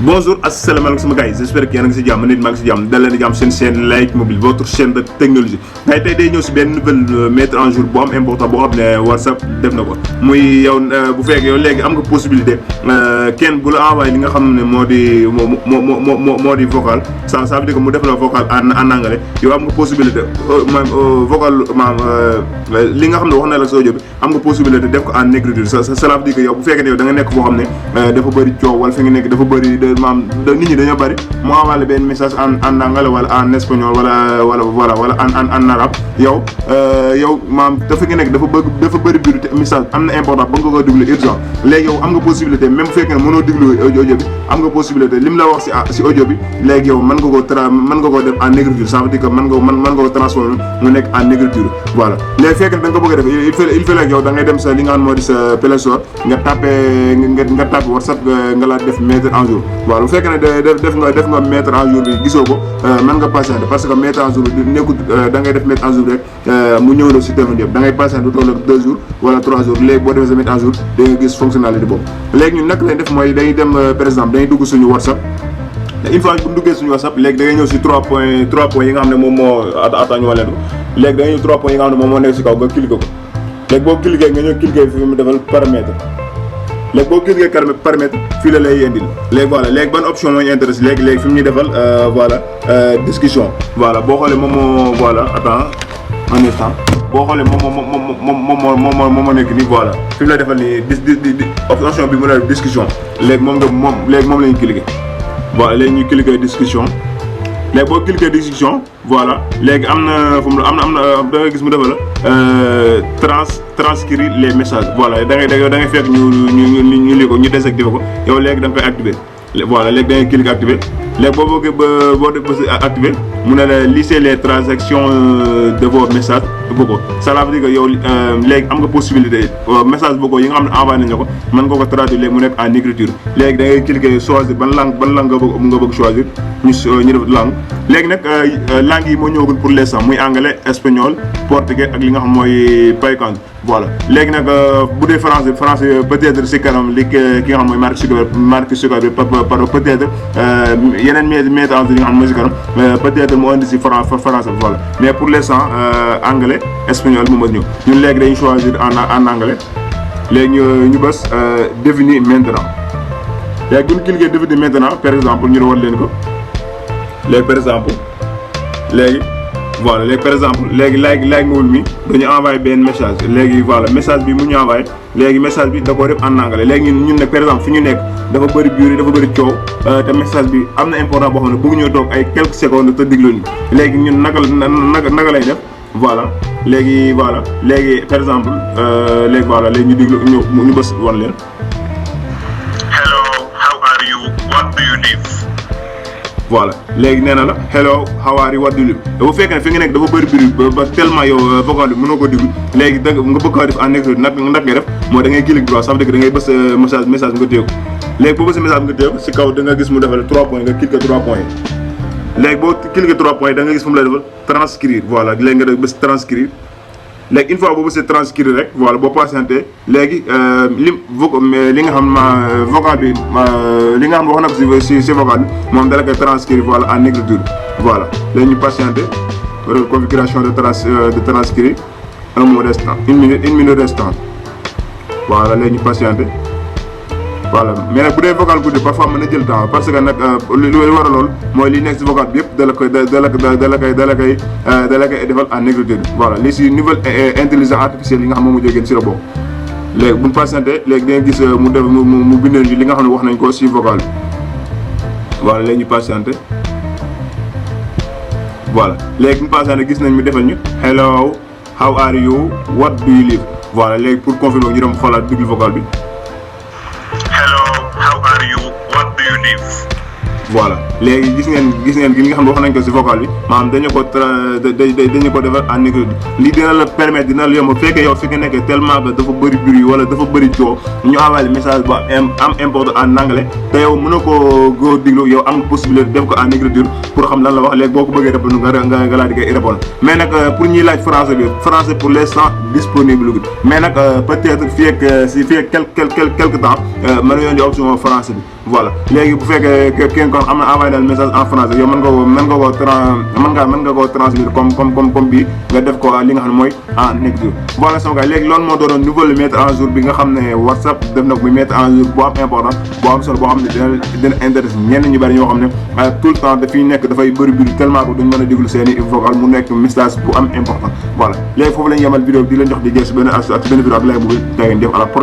Bonjour, asalaamaaleykum sama gars yi j'espère que yéen a ngi si jàmm nit maa ngi si jàmm dal leen di jàmm seen chaîne Like Mobile votre chaîne de technologie gars yi tey day ñëw si benn nouvelle mettre en jour bu am important boo xam ne WhatsApp def na ko muy yow bu fekkee yow léegi am nga possibilité kenn bu la envoyé li nga xam ne moo di vocal ça veut dire que mu def la vocal en anglais yow am nga possibilité vocal li nga xam ne wax na la sa audio bi am nga possibilité def ko en écriture cela veut dire que yow bu fekkee ne yow da nga nekk foo xam ne dafa bëri coow wala fi nga nekk dafa bëri nit ñi dañoo bëri mu envoyé benn message en anglais wala en espagnol wala en arabe yow dafa nga nekk dafa bëri biir message am na important ba nga ko déglu urgent léegi yow am nga possibilité même bu fekkee ne mënoo déglu audio bi am nga possibilité lim la wax si audio bi léegi yow mën nga koo def en écriture ça veut dire que mën nga ko transformer mu nekk en écriture voilà léegi fekk ne da nga ko bëgg a def il faut yow da ngay dem sa li nga xam moo di sa Play Store nga tapé WhatsApp nga la def mettre en jour waaw lu fekkee ne def nga mettre en jour bi gisoo ko mën nga patienter parce que mettre en jour bi nekkul da ngay def mettre en jour rek mu ñëw la si téléphone yëpp da ngay patienter lu toll ak 2 jours wala 3 jours léegi boo defee sa mettre en jour da nga gis fonctionnalité boobu léegi ñun naka lañ def mooy dañuy dem par exemple dañuy dugg suñu WhatsApp une fois bu ñu duggee suñu WhatsApp léegi da ngay ñëw si 3 points yi nga xam ne moom moo ñu wàlleen ko léegi da ngay ñëw 3 points yi nga xam ne moom moo nekk si kaw nga cliquer ko léegi boo cliquer nga ñëw cliquer fi mu defal paramètre léegi boo cliquer paramètre fii la lay indil léegi voilà léegi ban option moo ñu intéressé léegi fi mu ñuy defal voilà discussion voilà boo xoolee moom moo voilà attends un instant boo xoolee moom moo nekk nii voilà fi mu lay defal nii option bi mu la discussion léegi moom la ñu cliquer voilà léegi ñu cliquer discussion léegi boo cliquer discussion voilà léegi am na da ngay gis mu defal la transcrire les messages voilà da ngay fekk ñu lii ko ñu désactiver ko yow léegi da nga koy activer voilà léegi da ngay cliquer activer léegi boo bëggee boo def activer mu ne la lisser les transactions de vos messages beaucoup ça veut dire que yow léegi am nga possibilité message beaucoup yi nga xam ne envoyé nañ la ko mën nga ko traduire léegi mu nekk en écriture léegi da ngay cliquer choisir ban langue nga bëgg choisir ñu def langue léegi nag langue yi moo ñëwagul pour l'instant muy anglais espagnol portugais ak li nga xam mooy paykan voilà léegi nag bu dee français peut-être si kanam li ki nga xam mooy Mark Zuckerberg peut-être yeneen mettre en jour yi nga xam mooy si kanam peut-être mu indi si français voilà mais pour l'instant anglais espagnol moom ñëw ñun léegi dañuy choisir en anglais léegi ñu bës définir maintenant léegi bu ñu cliquer définir maintenant par exemple ñu war leen ko léegi par exemple léegi voilà léegi par exemple léegi Mobile mi dañu envoyé benn message léegi voilà message bi mu ñu envoyé léegi message bi da koo def en anglais léegi ñun nag par exemple fi ñu nekk dafa bëri bruit dafa bëri coow te message bi am na important boo xam ne bëgg ñoo toog ay quelques secondes te diglu ñu léegi ñun naka lay def voilà léegi par exemple léegi voilà léegi ñu diglu ñu bës wan leen. Hello, how are you? What do you live? voilà léegi nee na la hello how are you what do you live bu fekkee ne fi nga nekk dafa bëri bruit ba tellement yow vocal bi mënoo ko déglu léegi nga bëgg ko def en écriture nag ngay def mooy da ngay cliquer droit ça veut dire que da ngay bës message bi nga téye ko léegi boo bësee message bi nga téye ko si kaw da nga gis mu defal 3 points nga cliquer 3 points yi léegi boo cliquer 3 points yi da nga gis fu mu lay defal transcrire voilà léegi nga def bës transcrire léegi une fois boo bësee transcrire rek voilà boo patienté léegi li nga xam vocal bi li nga xam wax na ko si vocal bi moom dala koy transcrire voilà en écriture voilà léegi ñu patienté configuration de transcrire un mot restant une minute restante voilà léegi ñu patienté voilà mais nag bu dee vocal guddi parfois mën na jël temps parce que nag li war a lool mooy li nekk si vocal bi yëpp dala koy defal en écriture voilà li si nouvelle intelligence artificielle yi nga xam moom mu jógee si la bokk léegi bu ñu patienté léegi da nga gis mu bindal ñu li nga xam ne wax nañ ko si vocal bi voilà léegi ñu patienté voilà léegi bu ñu patienté gis nañ mu defal ñu hello how are you what do you live voilà léegi pour confirmer ñu dem xoolaat déglu vocal bi. voilà léegi gis ngeen gi nga xam ne wax nañ ko si vocal bi maanaam dañu ko defar en écriture lii dina la permettre dina la yomb fekkee yow fi nga nekkee tellement que dafa bëri bruit wala dafa bëri coow ñu envoyé message bu am important en anglais te yow mën na koo déglu yow am nga possibilité def ko en écriture pour xam lan la wax léegi boo ko bëggee répondre nga laa di koy répondre mais nag pour ñuy laaj français bi français pour l'instant disponible gu mais nag peut-être fii ak quelque temps mën nañoo indi option français bi voilà léegi bu fekkee kenn kon am na envoyé daal message en français yow mën nga koo transmettre comme bii nga def ko li nga xam ne mooy en écriture voilà sama gars léegi loolu moo doon nouvelle mettre en jour bi nga xam ne WhatsApp def na ko muy mettre en jour boo am important boo am solo boo xam ne dina intéressé ñenn ñu bari ñoo xam ne tout le temps dafiy nekk dafay bëri tellement que duñ mën a déglu seen i vocal mu nekk message bu am important voilà léegi foofu la ñu yemal vidéo bi di leen jox di gëstu benn vidéo ak léegi bu tey def à la prochaine